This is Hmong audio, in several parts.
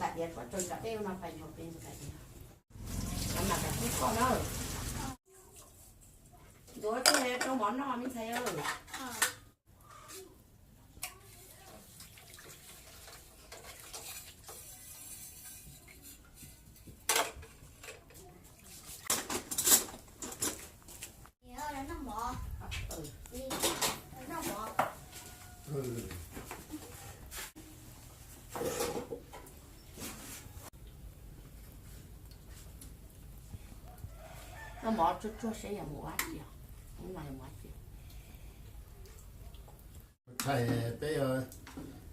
Lam tias kom tsawg tsam peb ua no pais nrog peb ntxuav pais tias. Mam koj na. Ntxuav tej rau mov noj me ntxhais. Noj mov tsuag tsuag seb yog mus ua dab tsi os. Hnub no yog mus ua dab tsi? Ntshai peb,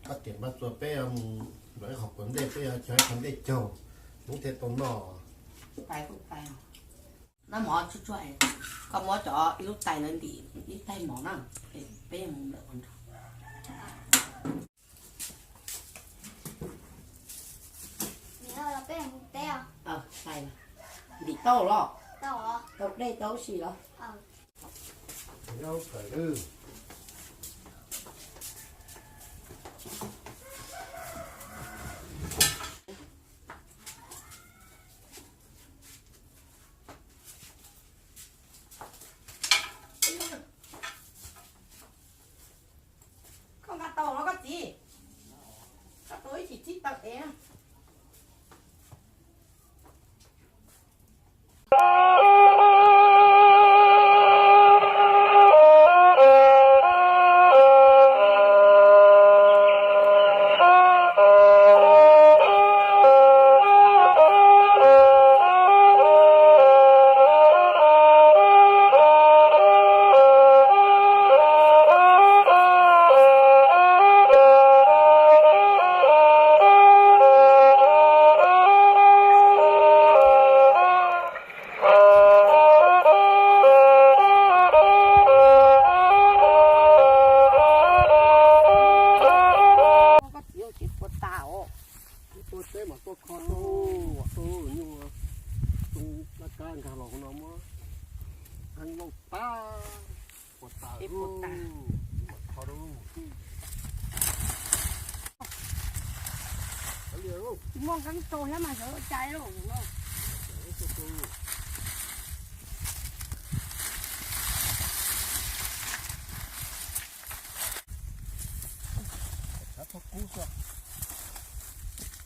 koj tiam npaj txuas peb mus nrog ib qhov kuv ntej, peb yog cog ib qhov ntej caug, hnub thiaj tau noj. Noj mov tsuag tsuag, koj muab cov ib lub tais ntawd ntim ib tais mov na, peb mus lawm qhov nrog. Ntim tau los? Tau dej tau si los? Koj nqa tau los koj txiv? Koj tau ib chim txib taw ev. Koj txiv, tsis puas tas os. Tuaj teb mas tuaj kho rau, rau nyuj, laj kab nkag los hauv no muab heev lauj pab, puas tas, puas tas, kho rau. Tsis muaj nqeeb rau thiab mas sawv cai lauj.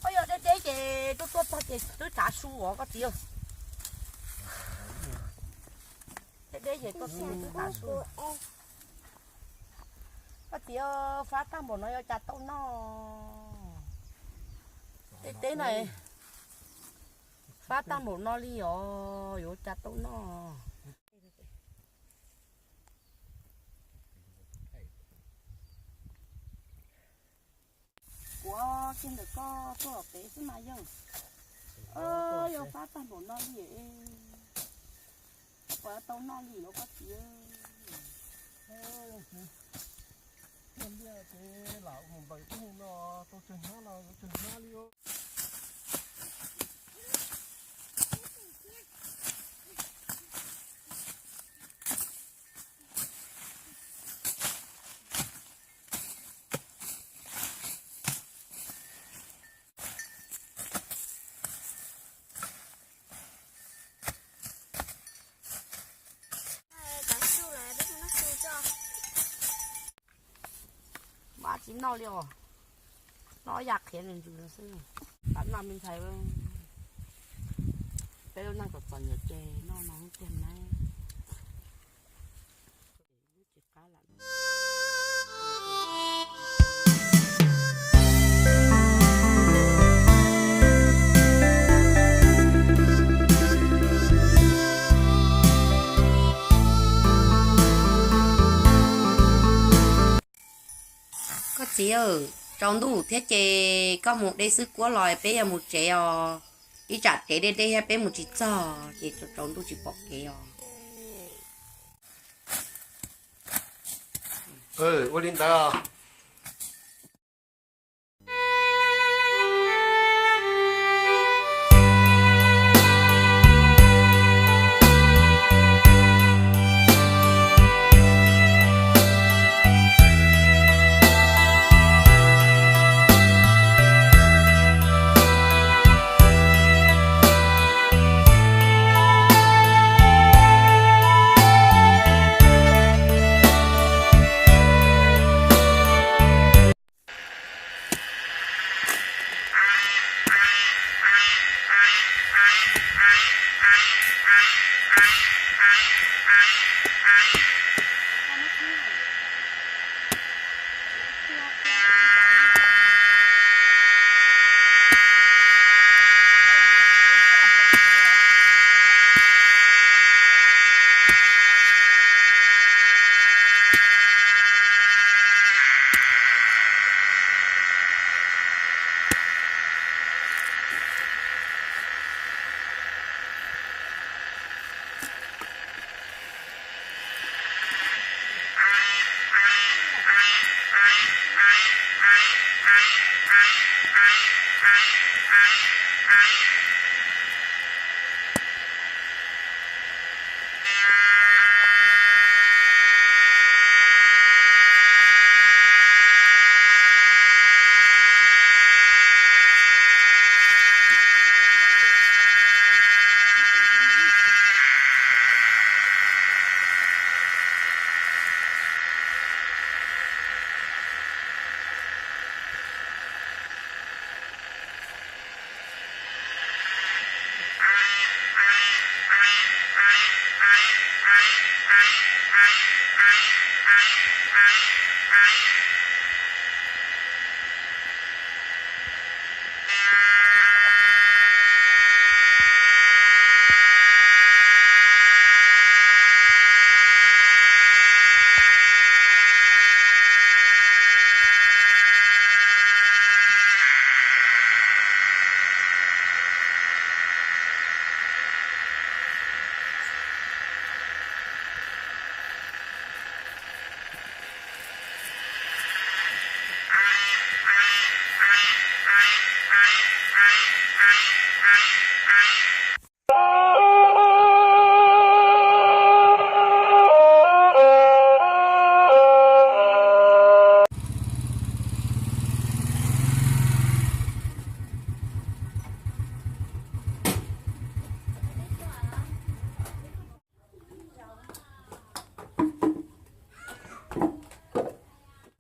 Koj yog deb deb ces tuaj tuaj txog ces twb tsav su os koj txiv. Deb deb ces tuaj txog twb tsav su. Koj txiv, fab tag npaum no yuav cas tau noj? Tej teb na, fab tag npaum no li os, yuav cas tau noj? Kuv kiag ntawm koj tuaj pem xwb mas yog. Yog fab tag npaum no li, puas tau noj li os koj txiv? Tiag tiag ces lam mus npaws tej no tau tsawg hnab no yuav tsawg hnab li. Mas tsis noj li os, noj ya qhiav nws ntsws no xwb. Lam noj me ntxhais, peb lub neej txom txom nyem ces noj no tiag na. Koj txiv, tsaus ntuj thiab ces koj mus de xwb kuab los peb yuav mus tsev os. Ib tsam tsev deb deb thiab peb mus tsis txog ces tsaus ntuj tsis pom kev os. Ua li ntawd.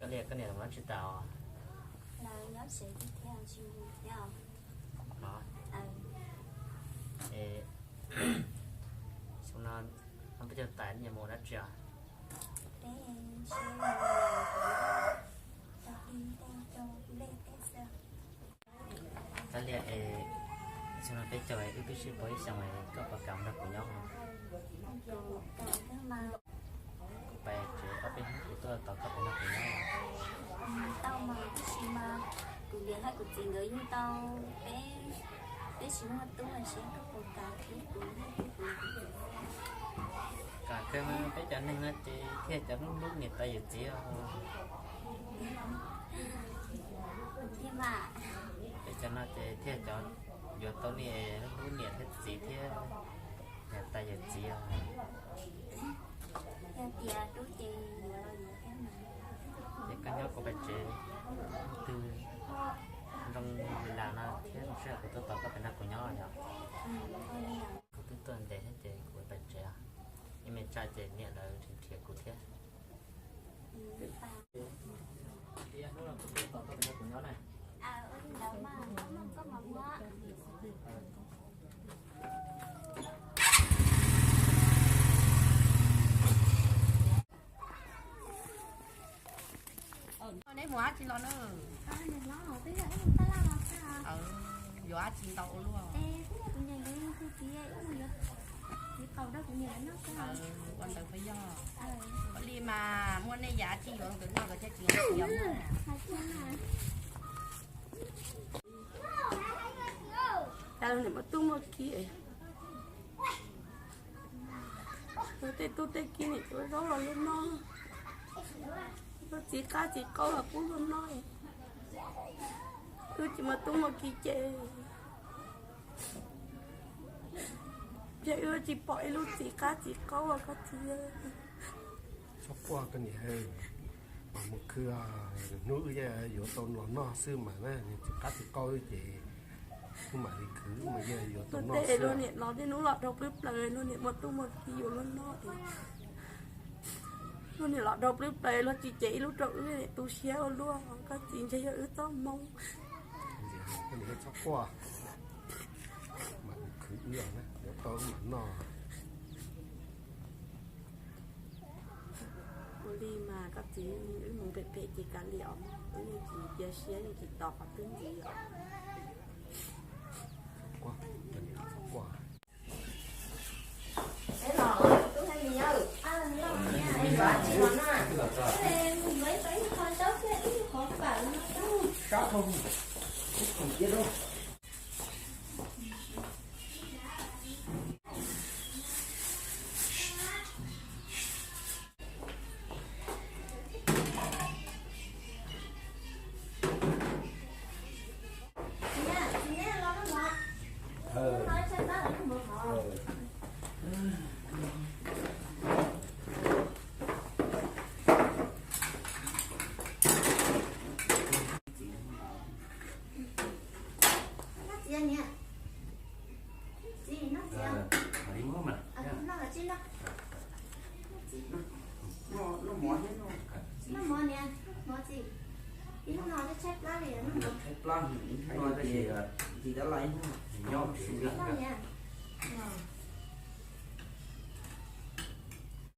Koj niam, koj niam los tsis tau? Lawv nyob tsev tiag tiag, tsis mus thiab. No. Es, xyoo no, no peb caug tas nej yuav mus dab tsi os? Peb seb mus tau li tej rau lej tej xwb. Kav liam es, xyoo no peb caug es wb twb sib paub ib xyoos es koj puas kam nrog kuv nyob? Kuv pais tsev ob peb hnub kuv tuaj tos koj pais nrog kuv nyob. Tau mas, tab sis mas kuv niam thiab kuv txiv nkawd yeej tau, peb, peb tsis muaj tub, seb koj puas kam thiab kuv, kuv niam kuv txiv. Kam kawg, peb cov neeg no ces thiaj cov hlub hlub niam tais yawm txiv os. Thiab mas, peb cov no ces thiaj cov yuav tau niam, hlub niam thiab txiv thiab niam tais yawm txiv os. Yog tias hlub ces yuav los yuav thiab mas. Ces koj nyob kuv pais tsev, hnub twg zoo li lam no thiab zoo sij hawm kuv tuaj tos koj pais nrog kuv nyob yom. Kuv twb tuaj ntev thiab ces kuv pais tsev os. Ib me tsam ces niam lawv nrhiav kuv thiab. Neb mus dab tsi los na? Yuav dab tsi ntau ua luaj? Ua ntawd peb yog, ua li mas muaj nej yam dab tsi yuav nkawd noj nkawd thiaj tsis nqhis. Cas niam muaj tub muaj ki, tej tub tej ki niam tuav zaub los luaj noj, luaj txiv qab txiv qaub los pub luaj noj. Wb tsis muaj tub muaj ki ces, ces wb tsis pom ib lub txiv qab txiv qaub os koj txiv. Txhob quaj koj niam, mas mus khwv, hnub wb yuav tau los noj xwb mas na, txiv qab txiv qaub ces wb mam li khwv mas yog yuav tau noj xwb. Luag niam los tej hnub los dhau plwb plaws, luag niam muaj tub muaj ki yuav luag noj. Luag niam los dhau plwb plaws, luag tsis cev ib lub rau wb, tu siab ua luaj, koj txiv ntshe yog wb txoj hmoo. Koj niam txhob quaj, mas khwv wb na, yuav tau wb mam noj. Ua li mas koj txiv, wb mus pem pem ces kav liam os, wb yeej tsis cia siab yeej tsis tos qhov twg ntxiv os.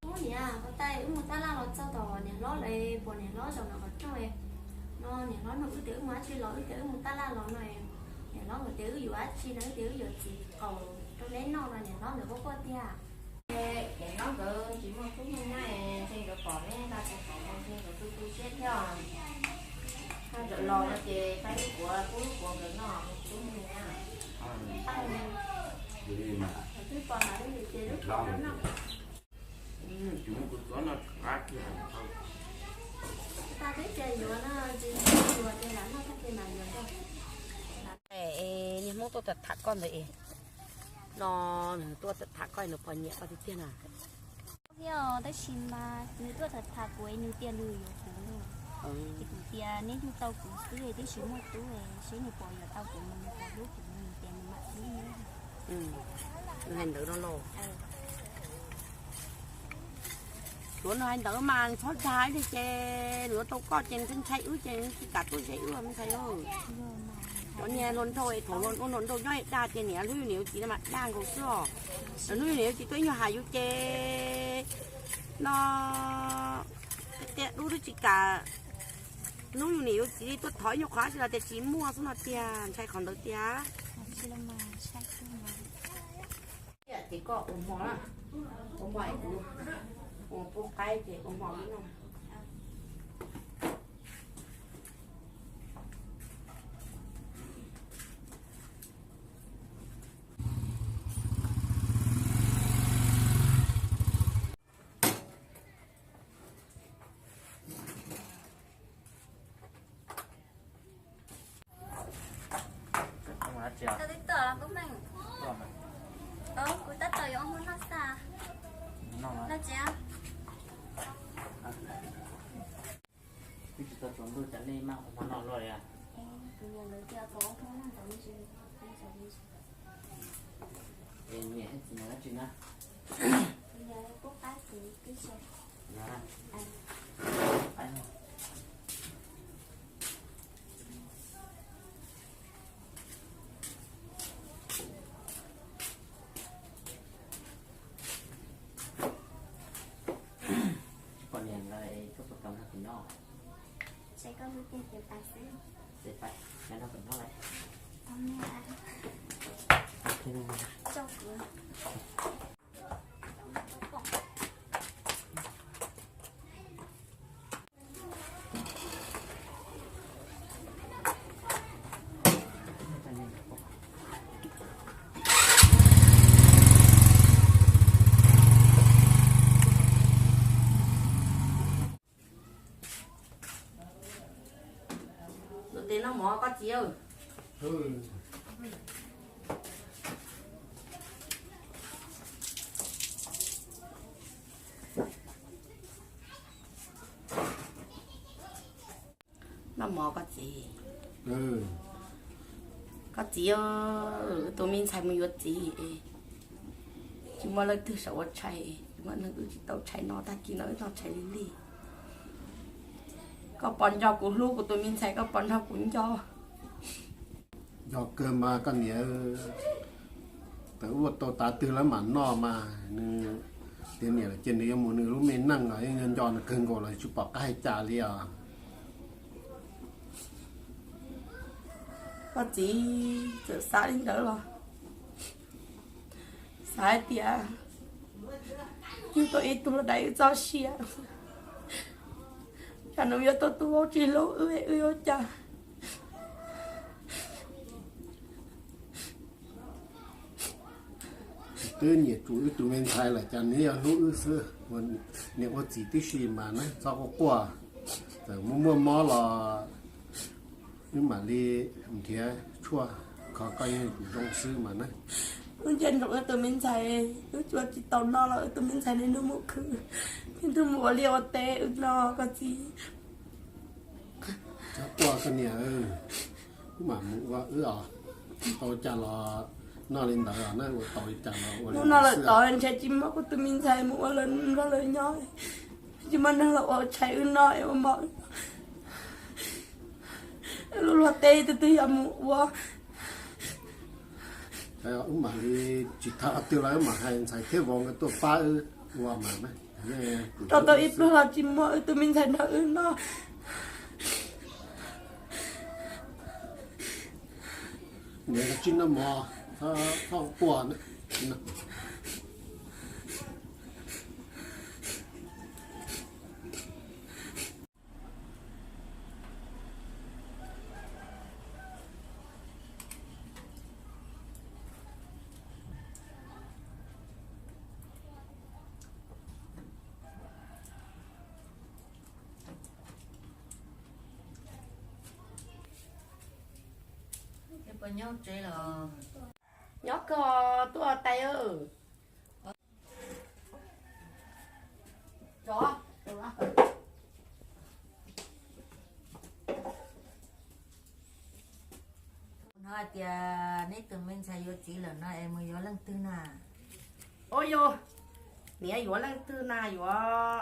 Ub niam, koj tais wb mus taj laj los Txog tom niam hlob lawv, pom niam hlob zaum ntawm qhov rooj no, niam hlob nug wb tias wb mus dab tsi los, wb tias wb mus taj laj los no, niam hlob nkawd tias wb yuav dab tsi no, wb tias wb yuav txiv qaum rau neb noj no, niam hlob nkawd quaj quaj tiag. Niam hlob nkawd tsis muaj tub muaj nyab, ntshe nkawd pom neb tau tsis pom, ntshe nkawd tu tu siab thiab. Ho zaum los no ces pab lub puav pub lub puav nkawd noj, tub muaj nyab. Twb pom lawv ces lub puav noj. Niag Hmoob tuaj tham tham koj ntawd es, no nws tuaj tham tham koj, nws puas nyiam koj tiag tiag na? Thiab, tab sis mas nws tuaj tham tham kuv es nws tias nws yuav kuv, ces kuv tias neb hlub tau kuv xwb, twb tsis muaj tub, seb nws puas yuav tau kuv, nws puas hlub kuv, nws tias nws mam hlub. Nws hais ntawd no los? Tsuav nws hais ntawd mas txhob dag li ces nws yuav tau koj ces nws ntshai wb ces nws tsis kam tuaj ze wb me ntxhais lauj. Cov niag hluas nraug es thaum hluas nraug nyob dag tias niam hlub niam yuav txiv no mas dag nkaus xwb os. Nws hlub niam yuav txiv tuaj ib nyuag hais yus ces no tias dub twb tsis kam hlub yus niam yus txiv li, tuaj thov ib nyuag qhov dab tsi los tias tsis muaj xwb no tiag, ntshai qhov ntawd tiag. Ces koj ua hmo na, ua hmo es kuv ua pub qaib ces ua hmo no. Koj twb tuaj los Kub Meej? Kuv tab tom yuav ua hmo noj xwb. Noj tsis? Twb tsis tau tsaus ntuj cas nej maj ua hmo noj luaj li. Kuv niam nkawd tias kom ua hmo noj ntawd. Es niam thiab txiv nyob dab tsi na? Kuv niam pub qaib, txiv pub xyoo. Tsis pom niam lawm, koj puas tau nrog kuv nyob? Ces koj hlub tiag ces pais xwb. Ces pais, nrog kuv nyob lawm. Tus tes noj mov koj txiv. Noj mov koj txiv. Koj txiv, wb tus me ntxhais mus yuav txiv, tsis muaj leej twg saum ua tshais, tsis muaj neeg wb tsis tau tshais no, tag kis no wb noj tshais li lig. Koj puas nco kuv hlub kuv tus me ntxhais, koj puas nrog kuv nco? Nco kawg mas koj niam, tawm ua tau tav twg lawv mam noj mas nws tias niam lawm ces nws yuav mus nws lub me neej los yeej nco nws kawg nkaus los tsis pom qab hais cas li os. Koj txiv txawm xav li ntawd los xav hais tias yug tau ib tug los daim wb txoj sia, tsam nws yuav tau tus vauv tsis hlub wb, wb yuav ua cas? Twb nyiam tsum wb tus me ntxhais lawm cas nws yog hlub wb xwb. Niam ua txiv tib si mas na txhob quaj quaj, txawm muaj muaj mob los wb mam li nrhiav tshuaj kho koj yeej zoo xwb mas na. Wb nco ntsoov wb tus me ntxhais, wb tsuas tsis tau noj los wb tus me ntxhais niaj hnub mus khwv, niaj hnub mus ua liaj ua teb wb noj koj txiv. Txhob quaj koj niam, wb mam mus ua wb os. Tau cas los noj li ntawd os na, ua tau li cas los ua li ntawd xwb. Hnub no lawm tod ntshe tsis muaj kuv tus me ntxhais mus ua lawv nrog lawv nyob, tsis muaj neeg los ua tshais wb noj es ua mov. Lub luag teb twg twg yog mus ua. Wb mam li tsis tham qhov twg los wb mam hais ntxhais thiab vauv nkawd tuaj pab wb ua mas na. Rau tau ib pluag los tsis muaj wb tus me ntxhais nrog wb noj. Tsis noj mov, txhob quaj. Puas nyob tsev los? Nyob kawg, tuaj tais. Hnov hais tias neb tus me ntxhais yuav txiv lawm no es mus yuav leej twg na? Ua yog, niam yuav leej twg na, yuav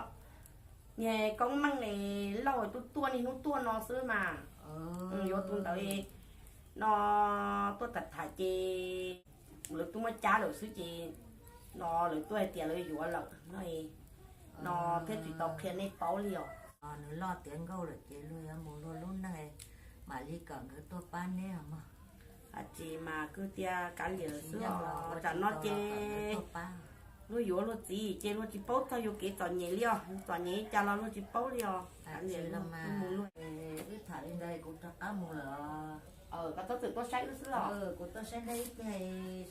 niag koob meej es lauj, tuaj tuaj niaj hnub tuaj no xwb mas. Yuav tus ntawd no, tuaj tham tham ces lawv twb muaj cab lawm xwb ces no lawv tuaj hais tias lawv yuav lawm no, no thiaj tsis tau qhia nej paub li os. Nws loj tiav nkauj lawm ces luag yuav mus luag lub neej, mam li kom nkawd tuaj pab neb os mog. Hais tsis mas kwv tiag kav liam xwb os, tsam no ces luag yuav luag txiv ces luag tsis paub txog yuav kev txom nyem li os, txom nyem li cas los luag tsis paub li os. Kav liam, wb tham li ntawd kuv rov qab mus lawm. Koj txhob txwm tuaj saib wb xwb os. Kuv tuaj saib neb ib pliag,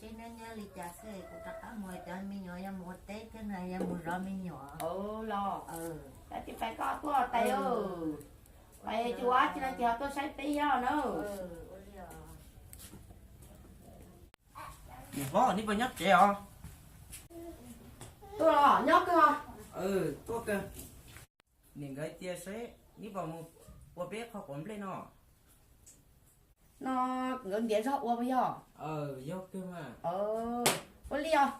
saib neb nyob li cas xwb kuv rov qab mus, cov me nyuam yuav mus ua teb thiab na, yuav mus zov me nyuam. Los, tab sis pais koj tuaj tais. Pais tsis ua dab tsi no ces ho tuaj saib peb yog na. Niam hlob, neb puas nyob tsev os? Tuaj los nyob kawg. Tuaj kawg. Niam nkawd tias seb neb puas mus ua peb qho quav nplej no. No nkawd ntiav zog ua puas yog? Ua li os.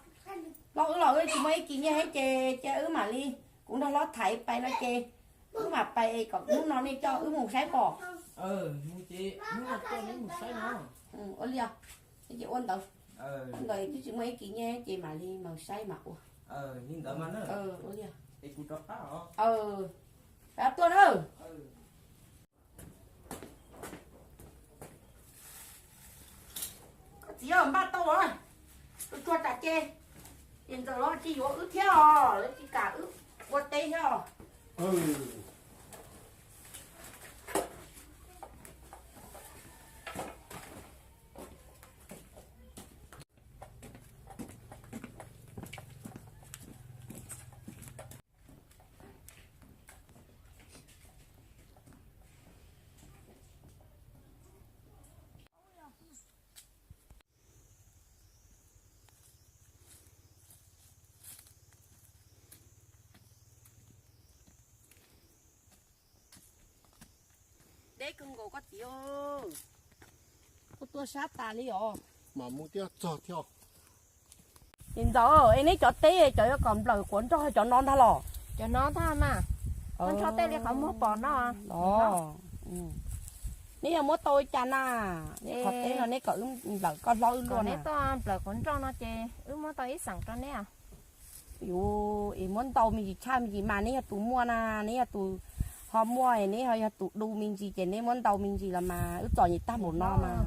Los wb los wb tsis muaj ib kis nyiaj thiab ces cia wb mam li, kuv nrog hlob Thaiv pais no ces wb mam pais kom hnub no nej coj wb mus saib pom. Ua li os. Ces ua ntawd, ntawd twb tsis muaj ib kis nyiaj ces mam li mus saib mam ua. Ua li os. Tuaj na. Koj txiv, npaj tau os, tsuag tsuag tsam ces niam ntxawm lawv tsis yuav wb thiab os, lawv tsis kam wb ua teb thiab os. Deb kawg nkaus koj txiv, kuj tuaj sab tas li os. Mam mus thiaj txog thiab. Niam ntxawm, es neb cov teb cov yuav kom nplawm quav nroj cov no ntag los? Cov no ntag mas, nroj tej li qhov muag pom no. Neb yog muab tau li cas na? Neb qhov teb no neb kom wb nplawm koj hlob wb luaj na. Neb tuaj nplawm quav nroj no ces wb muab tau ib xeem rau neb. Yuav es muab ntau me ntsis tshaj me ntsis mas neb yog tus muaj na, neb yog tus ho muaj, neb ho yog tus du me ntsis ces neb muab ntau me ntsis los mas wb txom nyem tag npaum no mas.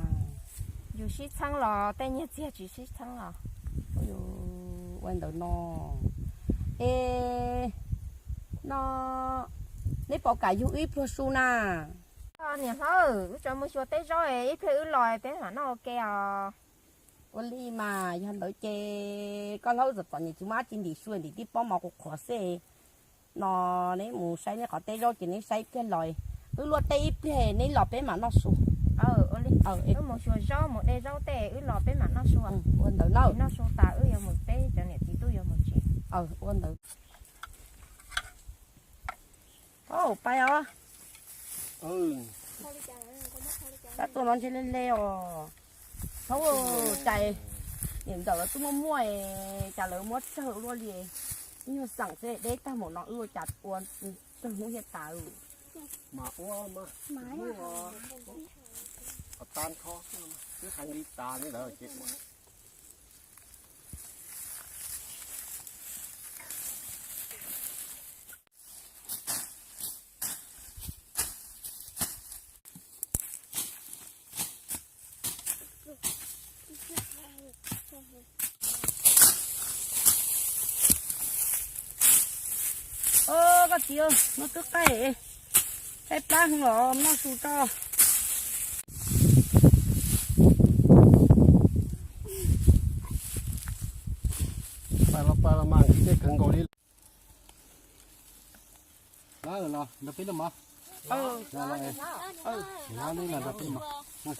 Yus sib txheeb los tej nyiaj txiag tsis sib txheeb los. Ua ntawd no. Es no, neb puas kam yug ib pluag su na? Niam hlob, wb tsuas mus xyuas teb zaub, ib pliag wb los peb mam noj ua ke os. Ua li mas yog ntawd ces koj hlob wb txom txom nyem tsis muaj dab tsi ntim su ntim tib pob mov qhuav qhuav xwb. No neb mus saib neb qhov teb zaub ces neb saib ib pliag los, wb luaj teb ib pliag neb los peb mam noj su. Wb mus xyuas zaub mus de zaub tej wb los peb mam noj su. Ua ntawd na. Noj su tas wb yuav mus peb cov niam txiv tub yuav mus tsev. Ua ntawd. Pais os. Tab tuaj no ntshe le le os. Thaub, cas niam ntxawm lawv twb muaj muaj, cas lawv muab tsawg luaj li. Ib nyuag xeem xwb deb tag npaum no wb ua cas ua tsawg hnub thiaj tas. Mas ua mas, hnub no tas nrho, twb heev li tas li lawm ces ua. Koj txiv, no twb qaij, qaij plab heev los noj su tso. Pab los pab los mas tej kawg nkaus li. Los nrog peb noj mov. Los nrog peb noj mov.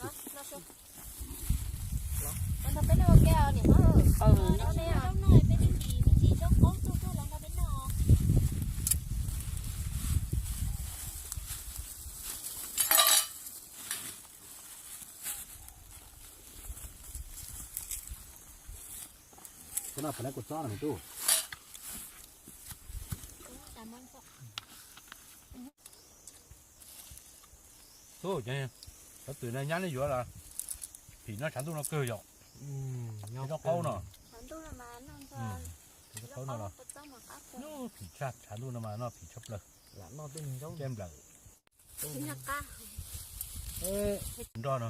Koj noj pem lawv kua txob no me tub. Tub, cov twm no nyab neb yuav los phim noj tshav ntuj no kawg yom. Zaub qaub no. Zaub qaub no los phim tshaj, tshav ntuj no mas noj phim tshaj plaws. Nplawm nroj no.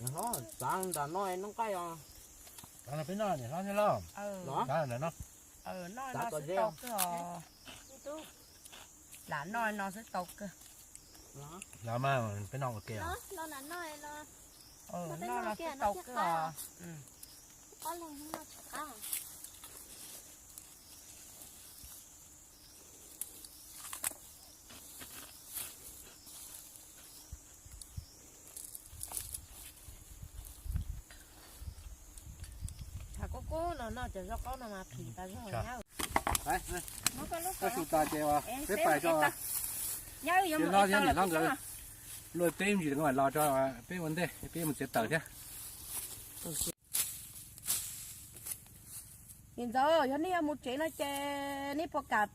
Hlob, txav nram no noj nqaij os. Txav no peb noj niam hlob thiab lauj. Txav nram no. Txav tom zeb. Lam noj no xwb tau kawg. Los mas peb noj ua ke os. Noj no xwb tau kawg os. Tshav kub kub no noj cov zaub qaub no mas phim tas zog nyab. Koj su tas ces peb pais tso. Ces hlob thiab niam hlob nkawd luaj teb me ntsis los tso, peb ua ntej peb mus txiav taws thiab. Niam ntxawm, yog nej yuav mus tsev no ces nej puas kam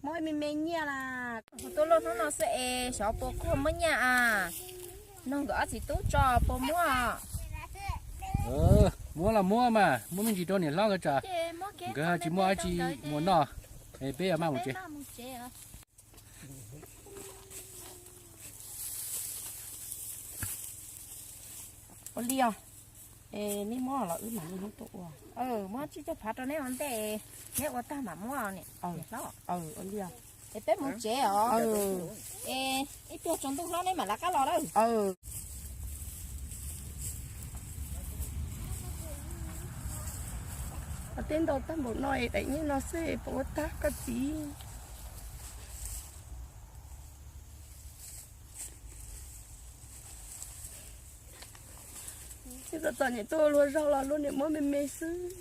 muab me me nyiaj na? Kuv tuaj luaj hnub no xwb es xyov puas kuj muab nyiaj a. Nug nkawd ob txiv tub tso puas muab. Muab los muab mas, muab me ntsis rau niam hlob nkawd tsam nkawd tsis muaj dab tsi mus noj, es peb yuav maj mus tsev. Ua li os, nej muab los wb mam li hnub tuaj ua. Muab tsib caug phav rau neb ua ntej, neb ua tag mam muab niam hlob. Ua li os, es peb mus tsev os. Es ib pliag tsaus ntuj hlob neb mam rov qab los lawm. Tej ntau tag npaum no es daim nyiaj no xwb puas ua tag koj txiv? Txom txom nyem tuaj luag zaug los luag niam muab me me xwb.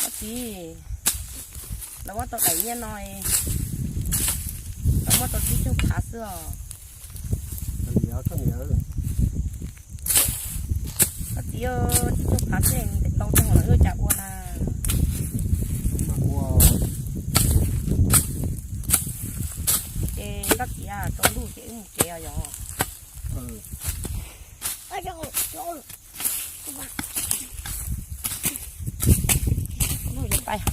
Koj txiv, lawv muab tau daim nyiaj no, lawv muab tau tsib caug phav xwb os. Koj txiv, tsib caug phav xwb tau tag los wb cas ua na. Ces koj txiv, tsaus ntuj ces wb mus tsev os yog. Mus pais.